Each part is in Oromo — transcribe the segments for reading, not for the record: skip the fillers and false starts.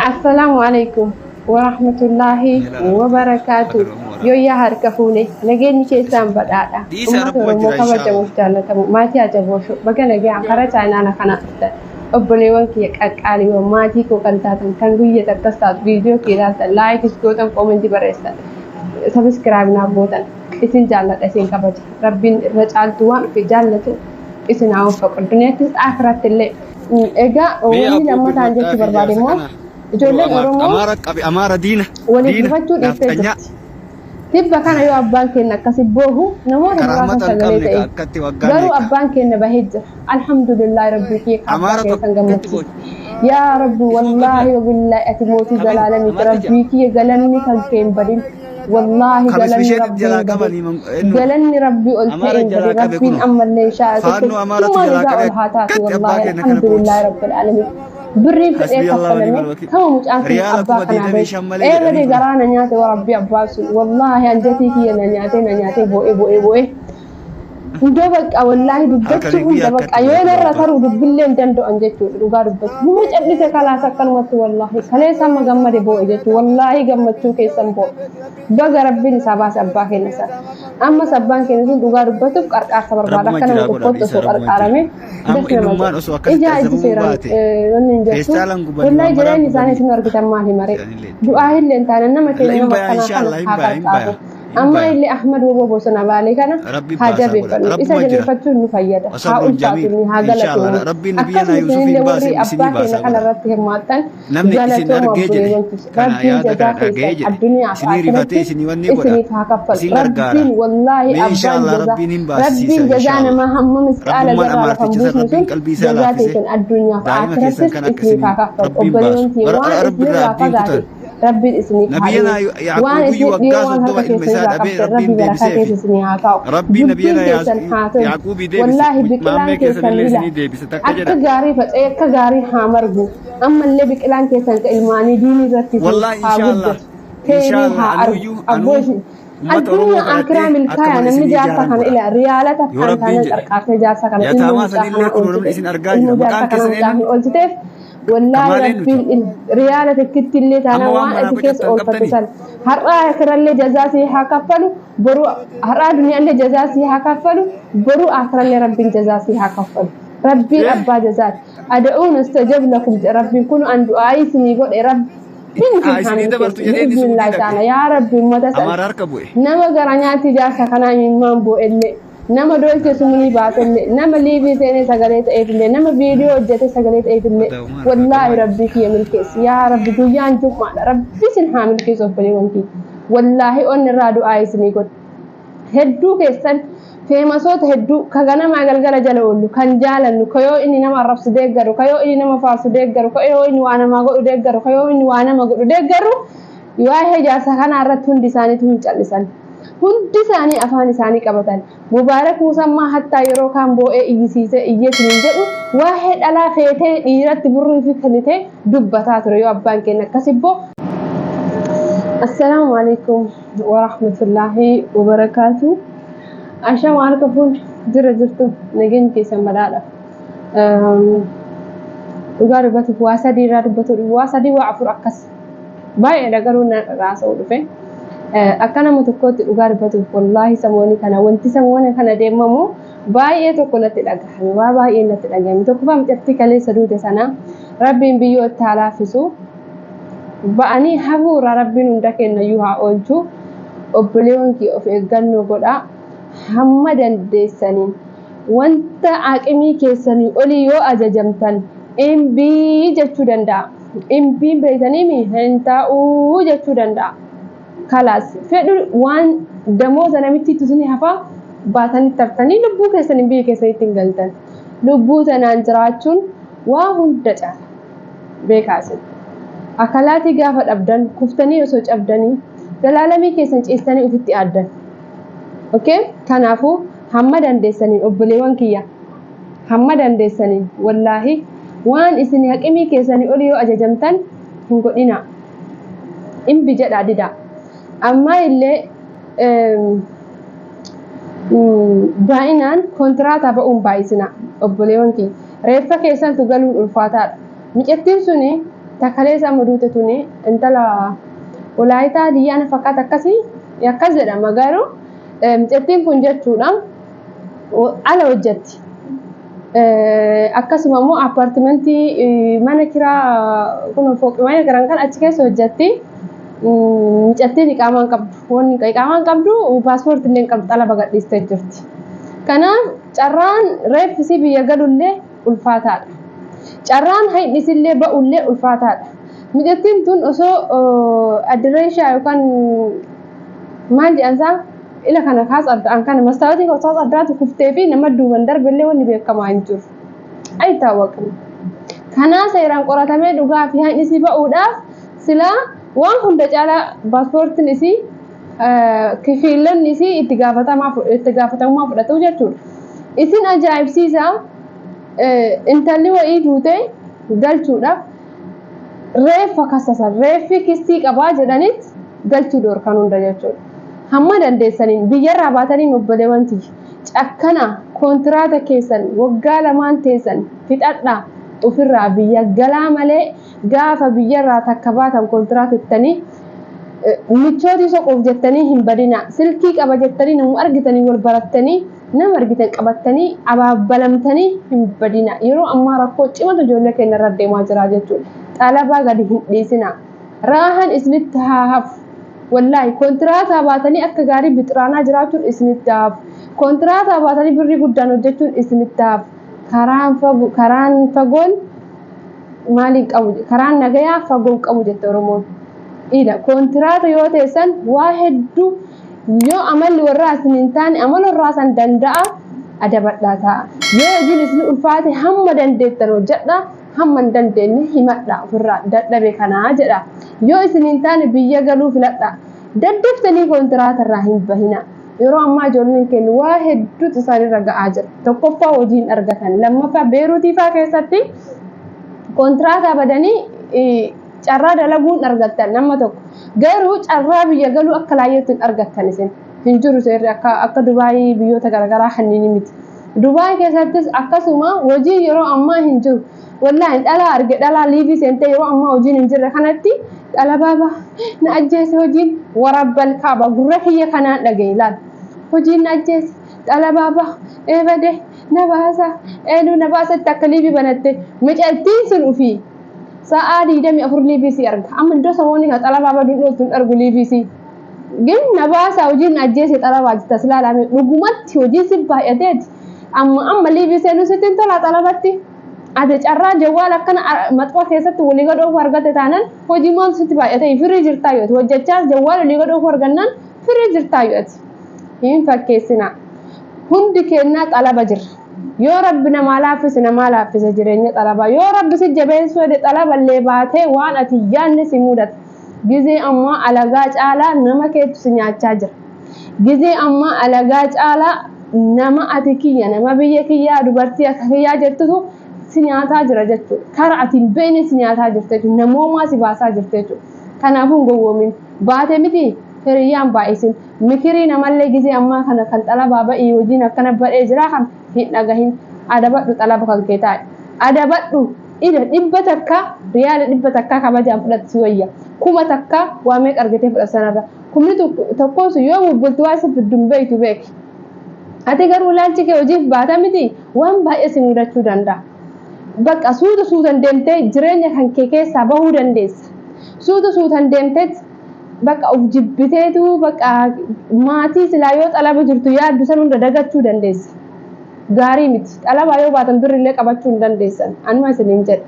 Assalaamu alaikum warahmatullaahi wabarakaatu. Yooyyaa harka fuune nageenyi keessaan badhaadha. Dhiisaa Uummata rabbuma Oromoo jira kabajamuuf inshaallah. jaallatamu maatii ajaboosho baga nagaan karaa chaayinaala kana dhuftan. Obboleewwan kiyya qaqqaaliiwwan maatii koo kan taatan kan guyya takkas taatu viidiyoo kee ilaaltan laayikis gootan koomentii barreessan sabiskiraayib naaf gootan isin jaalladha isin kabaja. Rabbiin irra caaltu waan ofii jaallatu isin haa waffaqu. Duniyaattis akhiratti illee. Egaa Mee wanni abboo lammataan jechuu birmadhaa fi barbaade jaarsa immoo kana ijoolleen Oromoo Amaara qabe Amaara diina waliif diina rifachuu dhiiftee naafxanyaa jirti. Tibba kana yoo abbaan keenya akkasi boohu namoota ka muraasa rahmata hin sagalee qabne ka ta'e. akkatti waggaa Garuu meeqa abbaan keenya bahee jira. Alhamdulillahi rabbii kiyya ka abbaa Amaara keenya san tokkotti gammachiise. boochi Yaa rabbi isuma wallaahi qabila wabillaahi ati mootii kabin zalaalamiiti Amaarticha rabbii kiyya galanni kan kee hin badin. Wallaahi kabis galanni bisheetit rabbii jalaa hin badin. qabanii eenyu Galanni rabbii ol ta'e Amaara hin jalaa badin. qabe Rabbiin kuno ammallee inshaa faannoo Amaaratu tokkichummaan jalaa isaa qabe ol haa taatu akkatti abbaa wallaahi keenya kana alhamdulillahi boochise rabbil aalamiin. Birrii fedhee hasbii Allah wa kaffalame ni'mal wakiil kama mucaan kun riyaala abbaa kuma kanaa diidamii bahe. shan malee Ee jedhanii badee turan garaa na nyaate warabbii abbaa sun wallaahi anjatii kiyya na nyaatee na nyaatee boo'ee boo'ee boo'ee. Iddoo bakka wallaahi dubbachuu halkanii hunda guyyaa bakka akkatti yoo boo'e narra abbaan taruu dubbillee hin danda'an jechuudha dhugaa dubbachuu. Numa cal'ise kalaas akkanumatti wallaahi kaleessa amma gammade boo'e jechuudha wallaahi gammachuu keessan boo'e. Baga rabbiin isaa baase abbaa keenya sana. Ammas abbaan keenya sun dhugaa dubbachuuf qarqaarsa barbaada Rabbuma akka nama jiraa godha tokkootti dhiisa osoo rabbuma jira. qarqaarame Amma das nama innummaan jedha. osoo akkasitti Ijaa ijji azabamuu seeraan baate wanni hin jirtu. feestaalaan gubanii Wallaahi waan maraa jireenyi isaanii gubanii isin argitan maal himare. jedhanillee itti Du'aa illee hin taane nama La keenya hin nama baya akkanaa kana inshallah hin haa baya hin baya qarqaaru. hin Amma baya illee Ahmad Woboo Bosona Baalee kana Rabbi haa baasaa godha jabeeffannu. Isa rabbuma jira jabeeffachuun nu fayyada. Haa wasabrun ulfaatu jamiil inni haa inshallah galatoomnu. rabbiin nabiyyanaa Akkasuma Yuusufiin isinillee baase warri isinii abbaa keenya baasaa kana godha irratti hirmaattan namni isin galatooma argee jedhe obboleewwan kiyya. kana Rabbiin yaada jazaa kana dhaga'ee keessan jedhe addunyaa fi isinii rifatee akhiratti isinii wanni godha isiniif haa kaffalu. isin gargaara Rabbiin wallaahi mee abbaan inshallah jazaa rabbiin hin baasisiisa Rabbiin jazaa inshallah namaa hamma misqaala rabbummaan zarraa lafa hin amaarticha san buusne rabbiin sun qalbii isaa jazaa laaffise keessan addunyaa fi daa'ima keessan akhirattis kan akka isiniif isinii haa kaffalu. rabbiin baasu Obboleewwan kiyya waan rabbi irraa isinirraa abdiin fagaate kutan Rabbiin isiniif haa Nabiyyana dhiyeessu. Waan Yaaquubiyyuu isin dhiyoo waggaa waan 30 harka ilma keessan isaa irraa dhabee qabdan Rabbiin Rabbi barakaa deebiseefi. keessa isinii haa kaa'u. Rabbiin Dubbiin Nabiyyana keessan haa tolu. Yaaquubii deebise Wallaahi biqilaan maammee keessan keessanillee lila. isinii deebise takka Akka jedha. gaarii faca'ee akka gaarii haa margu. Ammallee biqilaan keessan ka ilmaanii diinii irratti isiniif Wallaahi haa inshaallah guddatu. Kheyrii inshaallah haa argu. anuuyyuu Abboo anuu isin ummata Oromoo addunyaa akiraa kadhadhee akka milkaaya mana namni isinii jaarsa ijaaran kana godha. ila riyaala Yoo takkaan Rabbiin taanan jedhe qarqaarsee jaarsa kana ilmoo yataamaa mucaa sanillee kanaa kunoo namni oolchite isin argaa ilmoo jira. jaarsa Maqaan kanaa keessan mucaa eenyu? kana oolchiteef wallaahi Kamaal eenyuti? rabbiin riyaala takkitti illee Amma taanaan waan waan manaa ati keessa qocattan oolfatte qabdanii? san har'aa akirallee jazaa sii haa kaffalu boru har'aa duniyaallee jazaa sii haa kaffalu boru akirallee rabbiin jazaa sii haa kaffalu rabbiin Ee? abbaa jazaati ad'uun astajab lakum jedhe rabbiin kun an du'aayii isinii godhe rabbiin isin Haa haa isinii dabartu milkeessu jedhee inni Suudii bi'iznillaahi dhaqe. ta'ala yaa rabbi ummata san Amaara harka bu'e. nama gara nyaatti jaarsa kanaa imimmaan boo'ellee Nama dolche sumunii baatellee, nama liivii seenee sagalee ta'eefillee, nama viidiyoo hojjetee sagalee ta'eefillee, wallaahi rabbii kiyya milkeessi. Yaa rabbi guyyaan jum'aadha. Rabbi isin haa milkeessu obboleewwan kiyya. Wallaahi onni irraa du'aa isinii godhe. Hedduu keessan feemasoota hedduu ka ganamaa galgala jala oollu kan jaalannu ka yoo inni nama arrabsu deeggaru ka yoo inni nama faarsu deeggaru ka yoo inni waa namaa godhu deeggaru ka yoo inni waa nama godhu deeggaru waa'ee jaarsa kanaa irratti hundi isaaniitu hin callisan. Hundi isaanii afaan isaanii qabatan. Mubaarak Muusammaa hattaa yeroo kaan boo'ee iyyisiisee iyyee sinin jedhu waa'ee dhalaa feetee dhiiratti burrii fi kennitee dubbataa ture yoo abbaan keenya akkas ibboo. Assalaamu alaikum warahmatullaahi wabarakaatu. Ashama harka fuun jira jirtu nageenyi keessan badhaadha. Dhugaa dubbatuuf waa sadii irraa dubbatu waa sadii waa afur akkas. Baay'eedha garuu nan haasa'uu dhufe. Akka nama tokkootti dhugaa dubbatuuf wallaahi samooni kana wanti samoona kana deemamu baay'ee tokko natti dhagahame waa baay'ee natti dhagahame tokkoffaa mucattii kaleessa duute sana rabbiin biyyoo itti haa laaffisu ba'anii hafuura rabbiin hunda kennayyuu haa oolchu obboleewwan kiyya of eeggannoo godhaa hamma dandeessaniin wanta aqimii keessanii olii yoo ajajamtan imbii jechuu danda'a. Imbiin beeytaniimi hin ta'uu jechuu danda'a. Kalaas fedhu waan damooza namittiitu isin hafa baatanii tartanii lubbuu keessan biyya keessanitti hin galtan. Lubbuu tanaan jiraachuun waa hunda caala. Beekaa isin. Akalaatii gaafa dhabdan kuftanii osoo cabdanii zalaalamii keessan ciistanii ofitti aaddan. Okay? Kanaafuu hamma dandeessaniin obboleewwan kiyya hamma dandeessaniin wallaahi waan isin haqimii keessanii oli yoo ajajamtan hin godhinaa. Imbi jedhaa didaa. Ammaa illee baay'inaan kontiraataa ba'uun baay'isinaa obboleewwan kiyya. Reeffa keessantu galuun ulfaataadha. Micattiin suni Takaleessa amma duute tuni intala Walaayitaa Diyyaana fakkaata akkasii akkas jedhama garuu mucattiin kun jechuudha ala hojjetti. Akkasuma immoo appaartimentii mana kiraa kun fooqiiwwan jiran kan achi keessa hojjetti. Mucattiin iqaamaa hin qabdu. Wanni iqaamaa hin qabdu paaspoortii illee hin qabdu xalaba gadhiistee jirti. Kanaaf carraan reeffisii biyya galullee ulfaataadha. Carraan haynisillee ba'ullee ulfaataadha. Mucattiin tun osoo addireeshaa yookaan maal jedhan isaa ila kana kaas addaan kana mastaawotii kaas addaatu kuftee fi nama duuban darbillee wanni beekamaa hin jiru. Ay taawwaqni. Kanaa seeraan qoratamee dhugaa fi hayni isii ba'uudhaaf silaa waan hunda caalaa paaspoortiin isii kifiilonni isii itti gaafatamummaa fudhatu jechuudha. Isin ajaa'ibsiisa intalli wayii duutee galchuudhaaf reeffa kasasan reeffi kissii qabaa jedhanitti galchuu dhoorkan hunda jechuudha. Hamma dandeessaniin biyyarraa baatanii obboleewwan tiyya cakkana koontiraata keessan waggaa lamaan teessan fixadhaa ofirraa biyya galaa malee gaafa biyyarraa takka baatan koontiraata jettanii michootii soquuf jettanii hin badinaa. Silkii qaba jettanii nama argitanii wal barattanii nama argitan qabattanii abaabbalamtanii hin badinaa. Yeroo ammaa rakkoo cimatu ijoollee keenya irra deemaa jira jechuudha. Xalabaa gadi hin dhiisinaa. Raahan isinitti haa hafu. Wallaahi koontiraataa baatanii akka gaarii bixiraanaa jiraachuun isinitti haa hafu. Koontiraataa baatanii birrii guddaan hojjechuun isinitti haa hafu. Karaan fagoon maaliin qabu karaan nagayaa fagoon qabu jette Oromoon. Ila koontiraata yoo teessan waa hedduu yoo amalli warraa isin hin taane amala warraa san danda'a adabadhaa ta'a. Yoo hojiin isin ulfaate hamma dandeettan hojjedha hamma hin dandeenye himadha ofirraa dadhabe kanaa jedha. Yoo isin hin taane biyya galuu filadha. Daddaftanii koontiraata irraa hin bahina. Yeroo ammaa ijoolleen keenya waa hedduutu isaanirra ga'aa jira. Tokkoffaa hojii hin argatan. Lammaffaa Beeruutii fa'aa keessatti koontiraataa badanii carraa dalaguu hin argattan nama tokko. Garuu carraa biyya galuu akka laayyootti hin argattan isin. Hin jiru seerri akka Dubaayii biyyoota garaagaraa kanneen miti. Dubaayii keessattis akkasuma hojii yeroo ammaa hin jiru. Wallaahi dhalaa arge dhalaa liivii seentee yeroo ammaa hojiin hin jirre kanatti dhala baaba na ajjeese hojiin warabbal kaaba gurra kiyya kanaan dhagaye laal. Hojiin na ajjeese dhala baaba eebade na baasa eenyu na baasa itti akka liivii banatte micattiin sun ufii sa'aa 24 liivii si arga. Amma iddoo samoonni kana xalabaa baduun dhooltu hin argu liivii si. Gin na baasa hojiin na ajjeese xalabaa jetta silaalame dhugumatti hojiin si baay'ateeti. Amma amma liivii seenuu sitti hin tolaa xalabatti. Ati carraa jawwaal akkana maxxoo keessatti walii gad oofuu argatte taanan hojii maaltu sitti baay'ate firii jirtaa yoo ati hojjechaa jawwaal walii gad oofuu argannaan firii jirtaa yoo ati. Hin fakkeessinaa. Hundi keenyaa xalaba jirra. Yoo Rabbi namaa laaffise namaa laaffise jireenya xalabaa. Yoo Rabbi si jabeessuu hede xalaballee baatee waan ati hin yaadne si mudata. Gizee ammaa alagaa caalaa nama keetu si nyaachaa jira. Gizee ammaa alagaa caalaa nama ati kiyya nama biyya kiyyaa dubartii akka kiyyaa jettutu si nyaataa jira jechuudha. Kara ati hin beekne si nyaataa jirti jechuudha. Namoomaa si baasaa jirti jechuudha. Kanaafuu hin gowwoomin. Baate miti hiriyyaan baay'isin. Mikirii namallee gizee ammaa kana kan xalabaa ba'ii hojiin akkana badhee jiraa kan hin dhagahin. Adabadhu xalaba kan kee taa'e. Adabadhu ila 100 riyaala 100 kabajaan fudhatu si wayya. 1000 waa meeqa argatee fudhatu sanarra. Kumni tokkoon sun yoo bubbultu waa si fiddu hin beektu beeki. Ati garuu ilaalchi kee hojiif baata miti waan baay'ee si mudachuu danda'a. Bakka suuta suutan deemtee jireenya kan kee keessaa bahuu dandeessa. Suuta suutan deemteet bakka of jibbiteetu bakka maatii silaa yoo xalaba jirtu yaaddu san hunda dagachuu dandeessa. Gaarii miti. Xalabaa yoo baatan birrillee qabachuu hin dandeessan. Anuma isiniin jedha.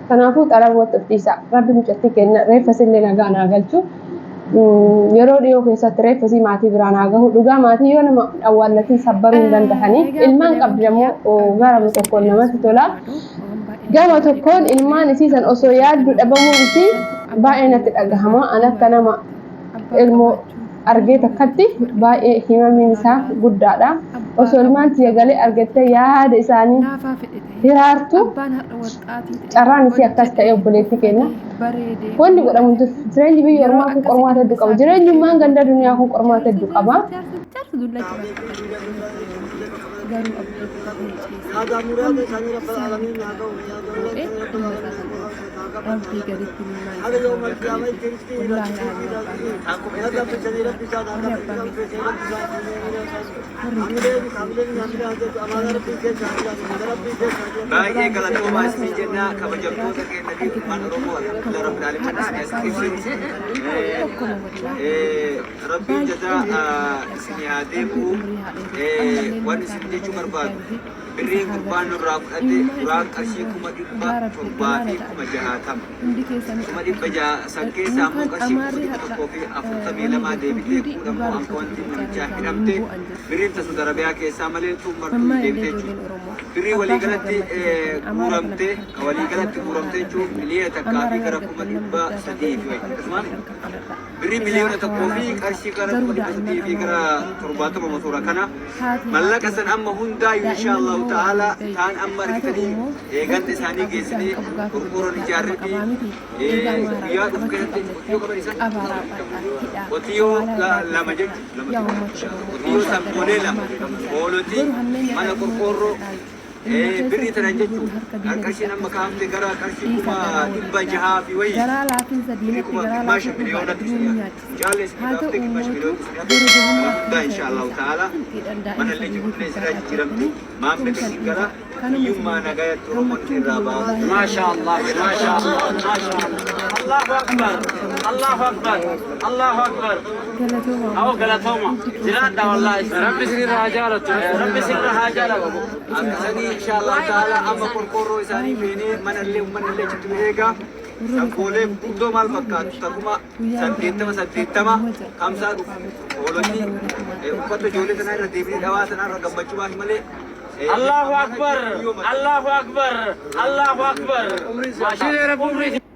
Kanaafuu xalaba watti of dhiisaa. Rabbi mucattii keenya reeffa isillee nagaa naa galchu. Yeroo dhiyoo keessatti reeffa isii maatii biraan haa gahu. Dhugaa maatii yoo nama awwaallatiin sabbaruu hin dandahanii. Egaa Ilmaan obboleewwan qabdi kiyya ammoo gara viidiyoo tokkoon isin namatti dhiyeessuu tola. barbaadu waan baay'ee Gama gaarii tokkoon dha. ilmaan isii san osoo yaaddu Odeeffannoo dhabamuun isii keessan abbaa baay'ee natti keenya dhagahama. An abbaa akka nama abbaa ilmoo qabaachuun argee takkatti baay'ee himamiin isaa guddaadha. abbaa Osoo ilmaan tiyya galee argattee yaada isaanii laafaa fedhe ta'e hiraartu abbaan har'a waxxaatii ta'e carraan isii akkas ta'e obboleettii keenya. bareedee Wanni godhamu hin jiru. Jireenyi biyya yeroo ormaa kun akkasii qormaata hedduu qaba. Jireenyummaan ganda duniyaa kun qormaata hedduu qaba. jaarsa dullacha bakka garuu abdii kutatee ciisee Yaada muraada isaanii Rabbal Aalamiin haa ga'u. Yaada fuudhee muraada ilma isaanii isaa Rabbal san Aalamiin haa ga'u. Rabbii gaditti ilmaan isaa haa qaqqabu. Wallaahi haalli abbaan isaa warri abbaa keessan Baay'ee galatoomaa isinii jenna kabajamtoota keenya fi ilmaan Oromoo alhamdulillah rabbil alamin isin as ibsinu. Rabbiin jazaa isinii haa deebi'u. Waan isin jechuu barbaadu birriin gurbaan nurraa fudhate duraan qarshii 760,000. 600,000 san keessaa ammoo qarshii 142,000 deebitee kuun ammoo ankawantiin namichaa hidhamte birriin ta Saudi Arabiyaa keessaa malee tun martuu hin deebite jechuudha. Birrii waliigalatti guuramte waliigalatti guuramte jechuun miliyoona 1 fi gara 300,000 fi wayi. Akkasumas birrii miliyoona 1 fi qarshii gara 300,000 fi gara 70 motora kana mallaqa san amma hundaayyuu insha Allahu ta'ala taan amma argitanii ganda isaanii geessinee qorqoorroon ijaarree fi guyyaa dhufu keessatti qotiyyoo qaban isaan qotiyyoo lama jechuudha lama qotiyyoo sangoolee lama hoolotii mana qorqoorroo birrii tanan jechuun qarshiin amma kaafte gara qarshii 600,000 fi wayii Garaa laafinsa birrii diinatti kuma garaa gimmaasha laafuu miliyoonatti dhugaadha isin diinni yaadde nyaachise. jaalle isin Haa gaaftee ta'u gimmaasha mootu miliyoonatti isin yaadde gara jabummaa kana hundaa akkana insha Allahu ta'e ta'ala silxiidhaan daa'ima manallee sanii jirullee guddaa sirraa jijjiiramti dhaabbatanii maammee tumsan isin gara dhiisaa. Kanuma hiyyummaa isin nagayatti Oromoon gammachuun irraa keenya baafte. wallaahi ما شاء الله ما شاء الله ما شاء الله الله اكبر الله اكبر الله اكبر Galatooma او uummata galatoomaa hundi keessan jiraadha galanni والله keessan rabbi isin haa jaalatu rabbi isin haa jaalatu Akkasanii insha Allah ta'ala amma qorqoorroo isaanii feenee manallee uummanni achitti nu eega. Sankoolee guddoo maal fakkaatu takuma 80 80 kamsaa dhufu hoolonni uffata ijoollee sanaa irra deebinee dhawaa sanaa irra gammachuu baas malee. الله اكبر الله اكبر الله اكبر ما شاء الله